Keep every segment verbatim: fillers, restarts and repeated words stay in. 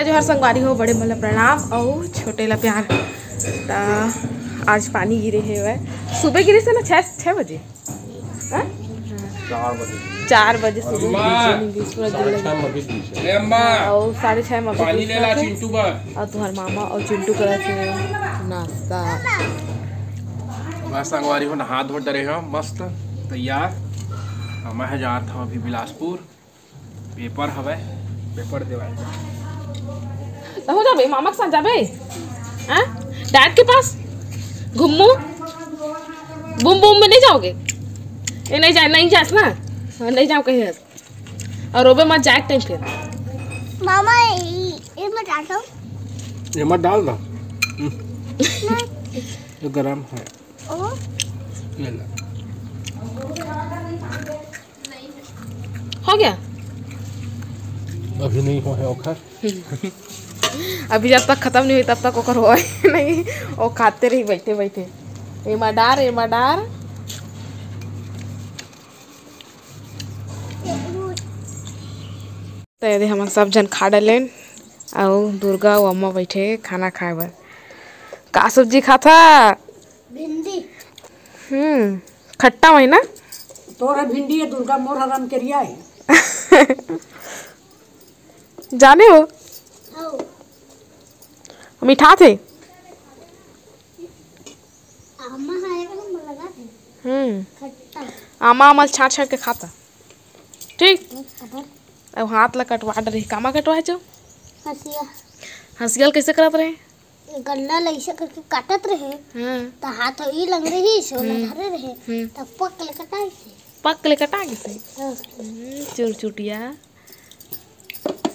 जोहार संगवारी हो, बड़े मन ला प्रणाम अउ छोटे ला प्यार। त आज पानी गिरे हे वै, सुबह गिरे से ना, छः, छः बजे। हाँ? चार बजे। चार बजे सुबह अम्मा! गिरे हे, पूरा दिन साढ़े लगे। छः में अभी गिरे हे। ले अम्मा! अउ साढ़े छः में अभी पानी गिरे ले ला हे। चिंटू बर। अउ तुहर मामा अउ चिंटू करत हे नाश्ता। बस संगवारी हो, नहा धो डरे हो, मस्त तैयार। अउ मैं जात हूँ अभी बिलासपुर। पेपर हवय, पेपर देवाय। त हो जाबे, मामा के साथ जाबे? हाँ? डैड के पास? घूमू? बूम बूम में नहीं जाओगे? ये नहीं जाए, नहीं जास ना? हाँ, नहीं जाओ कहीं। अउ रोबे मत जाए टाइम पे। मामा, ये, ये मत डालो। ये मत डाल दो। हम्म। नहीं। ये गरम है। ओ। ये ले। हो गया? अभी नहीं हो है ओखर। अभी जब तक खत्म नहीं होई, तब तक ओकर होय नहीं। वो खाते रही बैठे बैठे। एमा डार, एमा डार। त एदे हमन सब झन खा डलेन, अउ दुर्गा अउ अम्मा बैठे खाना खाए बर। का सब्जी खाता? भिंडी। हम्म, खट्टा वही ना? तोर ह भिंडी हे दुर्गा, मोर ह रमकेरिया हे। जाने हो? हौ। मिठा थे? आमा ह एक नंबर लगा थे। हम्म। खट्टा। आमा, आमा ल छाँट छाँट के खाता। ठीक? अब अब हाथ ला कटवा डरे। कामा कटवा जो? हंसिया। हंसिया ल कैसे करत रहे? गन्ना ला ऐसे करके काटत रहे। हाँ। त हाथ ई लंग रही से, ओला हम्म। धरे रहे। हम्म। त पक ले कटाई से। पक ले कटा गिसे। हाँ। हम्म, चुरचुटिया।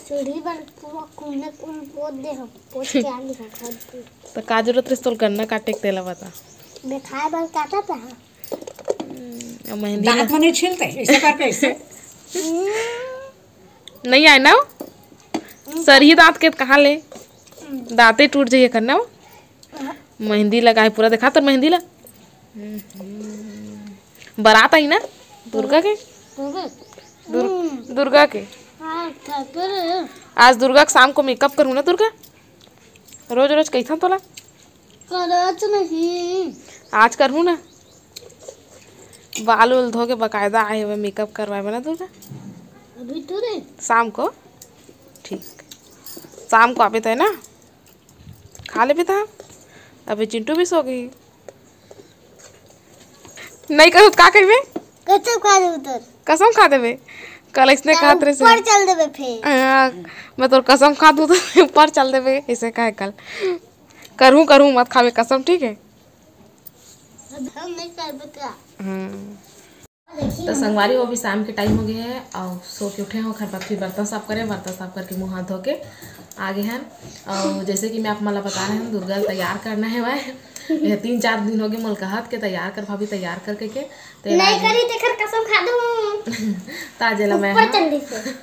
सीढ़ी बन पूरा कूने कून पोत दे हम, पोत के आगे हम पोत दे। त का जरूरत रहिस तोर गन्ना काटे के, तेला बता। मैं खाए बर काटा था। हम्म, अउ मेहंदी दांत ला मने छीलते, ऐसे करके, ऐसे। हम्म। नहीं आए ना वो? सरही दांत के कहाँ ले? दांते टूट जाइए करना वो। हाँ। मेहंदी लगाए पूरा, देखा तोर मेहंदी ला। बारात आई ना दुर्गा के? दुर्गा? दुर्-, हम्म। दुर्गा के। हाँ, ठाकुर। आज दुर्गा के शाम को मेकअप करूँ ना दुर्गा? रोज रोज कहिथन तोला? करत नहीं। आज करहूँ ना? बाल उल धो के बकायदा आए हुए मेकअप करवाए बर ना दुर्गा? अभी तो रे। शाम को? ठीक। शाम को आबे तो है ना? खा लेबे त। अभी चिंटू भी सो गई। नहीं करूँ त का कहिबे? कसम खा देबे तोर। कसम खा देबे? कल इसने कहत रहे से। ऊपर चल देबे फिर। हाँ, मैं तोर कसम खा दूँ त ऊपर चल देबे, ऐसे कहे कल। करहूँ, करहूँ, मत खाबे कसम, ठीक है? अब हम नहीं करबे का? हम्म। तो संगवारी हो, अभी शाम के टाइम हो गए है और सो के उठे हो, घर पर फिर बर्तन साफ करे, बर्तन साफ करके मुंह हाथ धो के आ गए हैं। और जैसे कि मैं आप मन ला बता रहे हैं, दुर्गा तैयार करना है वह, ये तीन चार दिन हो गए मोल कहत के तैयार कर भाभी, तैयार करके के। तो नहीं आज करी तेखर कसम खा दूँ। तो आज ला मैं ऊपर हाँ, चल दी से।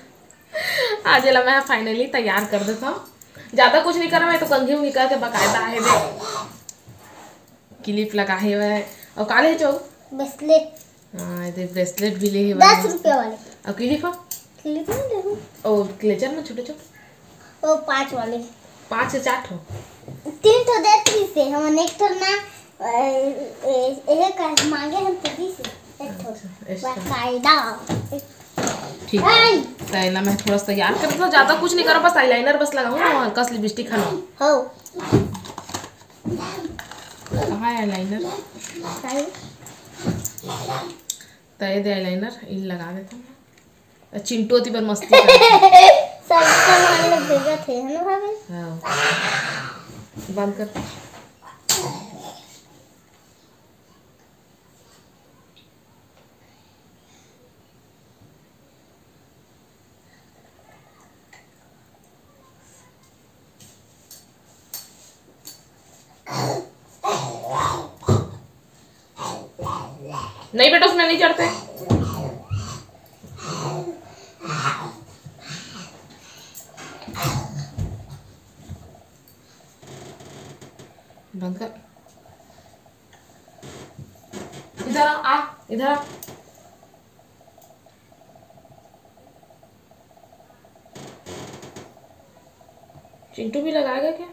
आज ला मैं finally तैयार कर देता हूँ। ज्यादा कुछ नहीं करना, मैं तो कंघी उंघी करके बकायदा आहे दे। क्लिप लगा हे वह। और का ले चो? ब्रेसलेट। हाँ, ये ब्रेसलेट भी ले हे वह। दस रुपया वाले। और क्लिप हो? क्लिप नहीं देखो। और क्लेचर में छोटे छोटे? वो पाँच वाले। पाँच से चार ठो? तीन ठो देत रही से, हमन एक ठो ना, ए, ए, ए, का मांगे हम तो दी से, एक ठो। अच्छा, extra। बकायदा। ठीक है। तो एला मैं थोड़ा सा तैयार कर देता हूँ, ज्यादा कुछ नहीं करो, बस eyeliner बस लगाऊँ और हल्का सा लिपस्टिक हटाऊँ। हो। कहाँ है eyeliner? साइड। तो ये दे eyeliner, इन लगा देता हूँ। चिंटू ओती बर मस्ती करत हे। सब सामान ल भेजत हे, है ना भाभी? हाँ। बंद कर। नहीं बेटा, उसमें नहीं चढ़ते। बंद कर। इधर आ, आ, इधर आ। चिंटू भी लगाएगा क्या?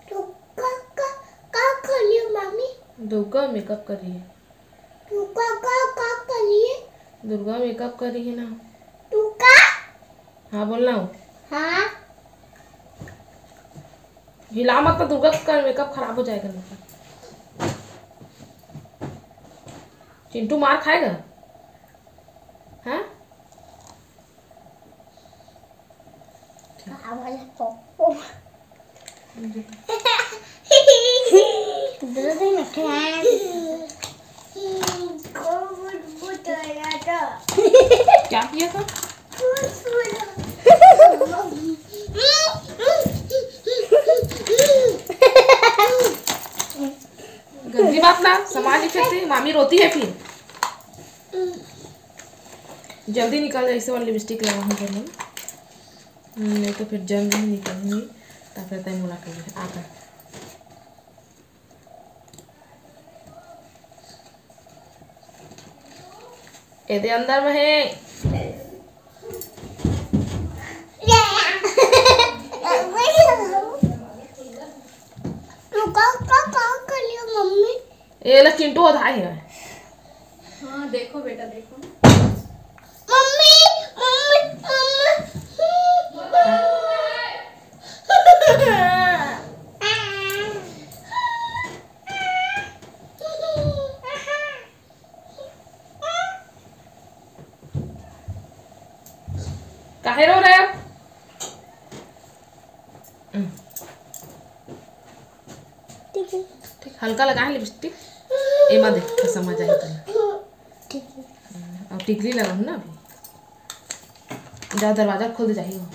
तू का, का, का कर रही हो, मामी? दुर्गा मेकअप कर रही है। तू का, का, का कर रही है? दुर्गा मेकअप कर रही है ना। तू का? हाँ, बोलना हो। हाँ। हिला मत, तो दुर्गा का मेकअप खराब हो जाएगा ना। चिंटू मार खाएगा। हाँ? क्या किया था? गंदी बात ना, सामान लिखे थे, मामी रोती है फिर। जल्दी निकल जाए, इसे वाली लिपस्टिक लगाऊँ घर में, नहीं तो फिर जल्दी ही निकलूँगी। तब फिर तय मुलाकात आता। एदे अंदर में है। तू का, का, का कर लियो, मम्मी? ये ला चिंटू ओधाए हे। हाँ, देखो बेटा, देखो। Mummy, mummy, mummy. काहे रो रहे हो? हम्म। ठीक है। ठीक, हल्का लगा है लिपस्टिक। एमा देख, तो समझ आई तुम। ठीक है। हम्म, और टिकली लगाऊँ ना अभी। जा, दरवाजा खोल दे जाही वो।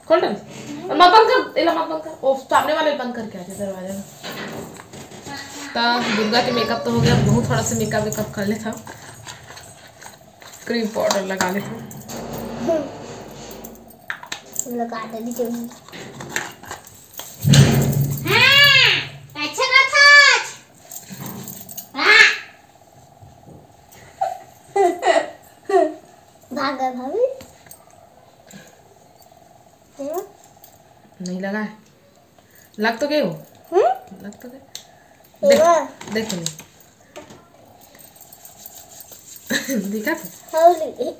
खोल डाल। और मत बंद कर, एला मत बंद कर। ओ, सामने वाले बंद करके आ जा दरवाजा। तो दुर्गा के मेकअप तो हो गया, बहुत थोड़ा सा मेकअप वेकअप कर लेता हूँ, क्रीम पाउडर लगा लेता हूँ। लगा दे दीजिए। हाँ, अच्छा कथा। हाँ। भाग गए भाभी। हम्म? नहीं लगा है। लग तो गए हो। हम्म? लग तो गए। ये देख, वो। देख नहीं। दिखा था? हाँ, नहीं।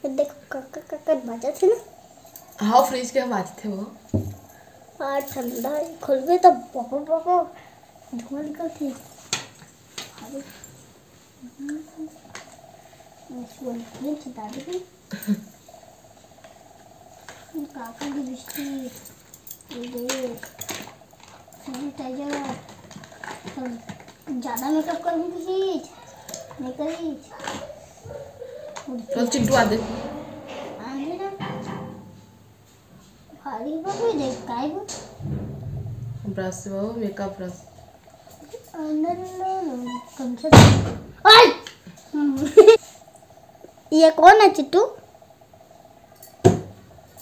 देखो, कक्कर, कक्कर बाजत हे ना। हाँ, फ्रिज के बाजत हे वो। हाँ, ठंडा हे, खोलबे तो बको, बको धुआं निकलथे। अरे, इसको नहीं चिता दे। काका की बिस्किट, ये देख। सैनिटाइजर, तो ज्यादा मेकअप कर भी किसी नहीं करी। चल चिंटू आ दे। आ दे ना। भारी को भी देख, काय को? ब्रश वो, मेकअप ब्रश। अंदर लो, लो, कम से कम। ओए! ये कौन है चिट्टू?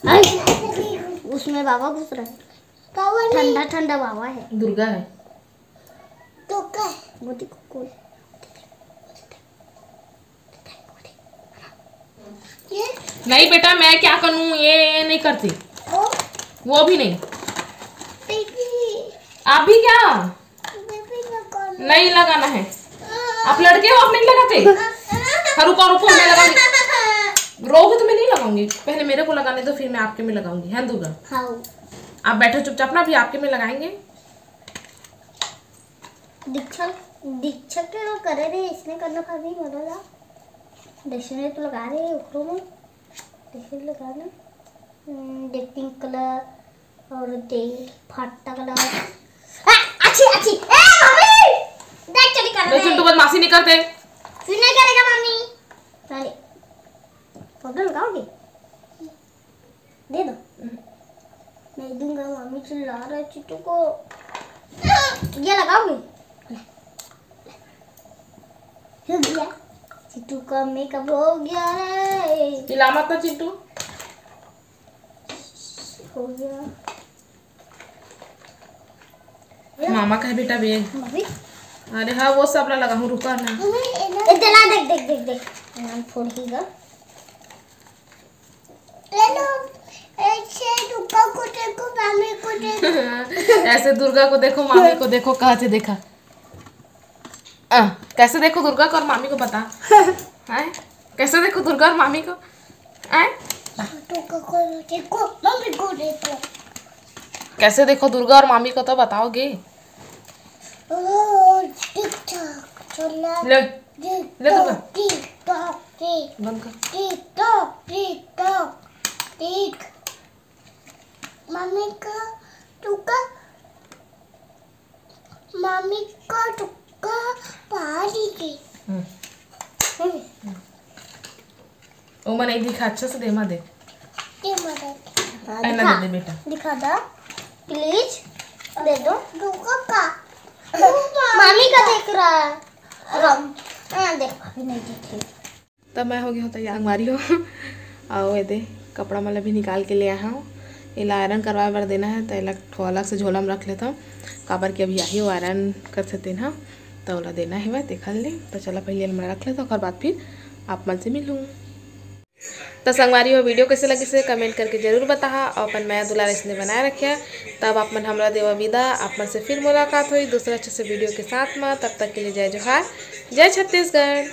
हाय! उसमें बाबा घुस रहा है। कौन है? ठंडा ठंडा बाबा है। दुर्गा है। दुर्गा है। वो देखो कौन। ये? नहीं बेटा, मैं क्या करूँ, ये, ये नहीं करती। ओ? वो भी नहीं। बेबी। आप भी क्या? बेबी का कौन? नहीं लगाना है। आप लड़के हो, आप नहीं लगाते? हाँ, रुको, रुको, मैं लगाऊंगी। रोहू तुम्हें नहीं लगाऊंगी, पहले मेरे को लगाने दो, फिर मैं आपके में लगाऊंगी, है दुर्गा? हाँ। आप बैठो चुपचाप ना, अभी आपके में लगाएंगे। दीक्षा, दीक्षा के वो करे रे, इसने करना था भी, बोलो ना। दीक्षा ने तो लगा रहे हैं उखरों में, दीक्षा लगा ना। हम्म, दे पिंक कलर और दे फट्टा कलर। आ, अच्छी, अच्छी। ए, मम्मी! देख, चली कर मैं रहे। चिंटू बदमाशी नहीं करते। फिर नहीं करेगा मम्मी। चलिए। पाउडर लगाओगे? दे दो। हम्म। नहीं दूंगा, मम्मी चिल्ला रहा है चिंटू को। ये लगाओगे? हो गया। चिंटू का मेकअप हो गया है। चिल्ला मत ना चिंटू। मामा का है बेटा बैग। अरे हाँ, वो सब ला लगाहूँ, रुका ना। ए, चला, देख, देख, देख, देख। नाम फोड़ ही गा। ले लो, ऐसे दुर्गा को देखो, मामी को देखो। ऐसे दुर्गा को देखो, मामी को देखो, कहाँ से देखा? आ, कैसे देखो दुर्गा को और मामी को, बता। हैं? कैसे देखो दुर्गा और मामी को? हैं? दुर्गा को देखो, मामी को देखो। कैसे देखो दुर्गा और मामी को, तो बताओगे? ओ, टिक टॉक, चला। ले, टिक ले दुर्गा। टॉक, टिक टॉक, टिक। बंद कर। टिक टॉक, टिक टॉक, टिक। मामी का, तू का? मामी का टुक्का पारी के। हम्म। हम्म। ओ मन नहीं दिखा, अच्छा से दे, मा दे। दे, मा दे। हाँ, ऐना दिखा। दे दे बेटा। दिखा दो, प्लीज। दे दो। टुक्का का? मामी का देख रहा है। रम। हाँ, देख, अभी नहीं देख रही। तब मैं हो गई हूँ तैयार, संगवारी हो। अउ एदे कपड़ा मन ला भी निकाल के ले आए हूँ। एला आयरन करवाए बर देना है, तो एला ठो अलग से झोला में रख लेता हूँ, काबर कि अभी आही वो आयरन करथे तेन ह, तो ओला देना है वह, देखा ले। तो चला पहले एला मैं रख लेता हूँ, ओकर बाद फिर आप मन से मिलूँ। तो संगवारी हो, वीडियो कैसे लगिस हे कमेंट करके जरूर बताहा, और अपन मया दुलार ऐसने बनाए रखिया। तब आप मन हमला देवा विदा, आप मन से फिर मुलाकात होई दूसरा अच्छे से वीडियो के साथ में। तब तक के लिए जय जोहार, जय छत्तीसगढ़।